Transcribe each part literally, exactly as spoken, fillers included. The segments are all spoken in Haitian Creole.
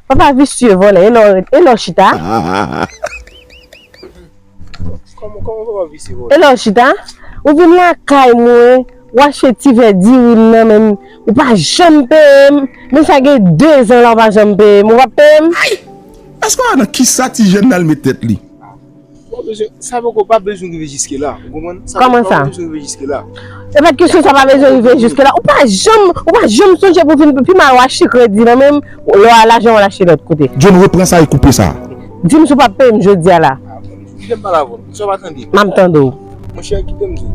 Papa visye vòlè, e lè w, e lè w chita? Kòman, kòman papa visye vòlè? E lè w chita? Ou vin lakay mwen, w achte ti vè diri m nan men m, ou pa janm peye m. Men sa gen dezan la ou pa janm peye m, ou p ap peye m? Èske w wè nan kisa ti jèn nan al met tèt li? Ou pa bezwen, sa poko pa bezwen rive jiske la, ou konprann? Kòman sa? Pa bezwen rive jiske la. E pa t kesyon sa pa bezwen rive jiske la. Ou pa janm, ou pa janm sonje pou vin pi mal w achte kredi nan men m, lè w al lajan w al achte lòt kote. John, repran sa e koupe sa. Di m si w p ap peye m jodi a la. Kite m pale avè w, sa w pa tande. M ap tande w. Monchè, kite m di w.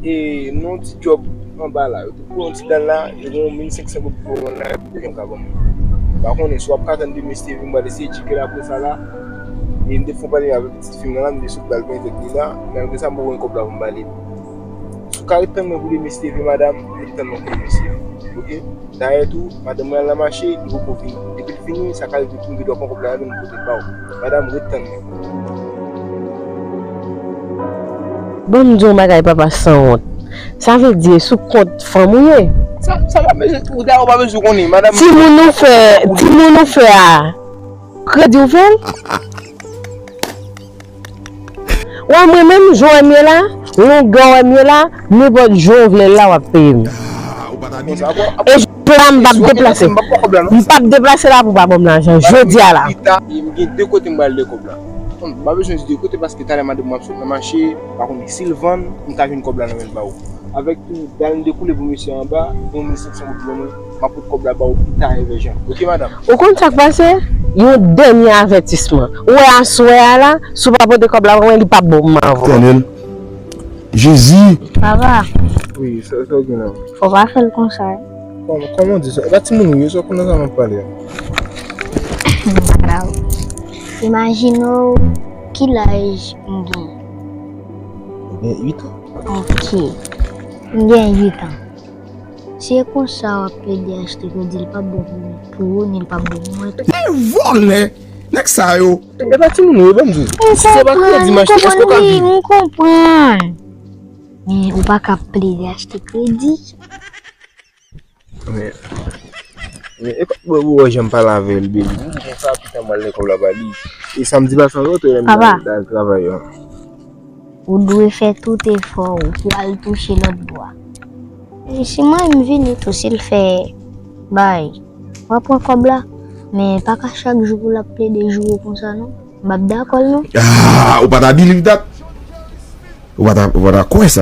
E nan yon ti djòb anba la, yo te pran yon ti dal la, yo gen yon mil senk san goud pou mwen la, yo te janm ka ban mwen. M pa konnen si w ap ka tann demen Steven, m pral eseye tcheke l apre sa la. E m te fè yon pale avèk pitit fi m nan la, m te sot ba l ven tèt li la, malgre sa m poko gen kòb la pou m ba li. Si w ka ret tann mwen pou demen Steven, madanm, ret tann mwen pou demen Steven. Oke? Dayè tou, madanm mwen al nan mache, li poko vini. Depi l vini, sa ka rive tou m gen dwa pran kòb la, m pote l ba w. Madanm, ret tann mwen. Ban m di w yon bagay, papa sanwont. Sa vle di e sou kont fanm ou ye? Sa, sa pa bezwen, ou dayè ou pa bezwen konnen, madanm. Timoun ou fè, timoun ou fè a, kredi w fè l? Wè mwen menm, jan w wè m ye la, longè w wè m ye la, nenpòt jan w vle l la, w ap peye m. E jodi la, m p ap deplase. M p ap deplase la pou w pa ban m lajan jodi a la. M gen de kote m pral de kòb la. M pa bezwen di de kote paske talè madanm mwen ap sot nan mache, m pa konnen si l vann, m ka jwenn kòb la nan men l ba ou. Avèk tou, dal m dekoule pou mesye anba, yon mil senk san goud pou mwen, m ap pot kòb la ba ou pita evè jan. Oke, madanm? Ou konn sa k pase? Yon dènye avètisman. Ou wè aswè a la, si w pa pote kòb la pou mwen, li p ap bon pou mwen avè w. Etènèl. Jezi. Papa, Wi, sa, sa w gen la? Fò w pa fè l konsa. Kòman, kòman w di sa? E pa timoun ou ye, sa w konn nan sa m ap pale a? Papa, imajine w ki laj m gen. Ou gen uit an. Ok. M gen uit an. Si e konsa w ap plede achte kredi, li p ap bon pou ou, ni li p ap bon pou mwen tou. Nèg vòlè! Nèg sa yo! E pa timoun ou ye, ban m di w. Si se pa kredi m achte, èske w ka viv? M konprann. Men ou pa ka plede achte kredi. Men, men e kòman ou wè jan m pale avè l, baby? M konsa pita m al lè kòb la ba li. E samdi pase an rete lè m al travay an. Ou dwe fè tout efò w pou al touche lòt bò a. E si mwen m vini tou, si l fè bay, w a pran kòb la. Men pa ka chak jou pou l ap plede joure w konsa non. M p ap dakò l non. Ah, ou pa ta believe that? Ou pa ta, ou pa ta kwè sa?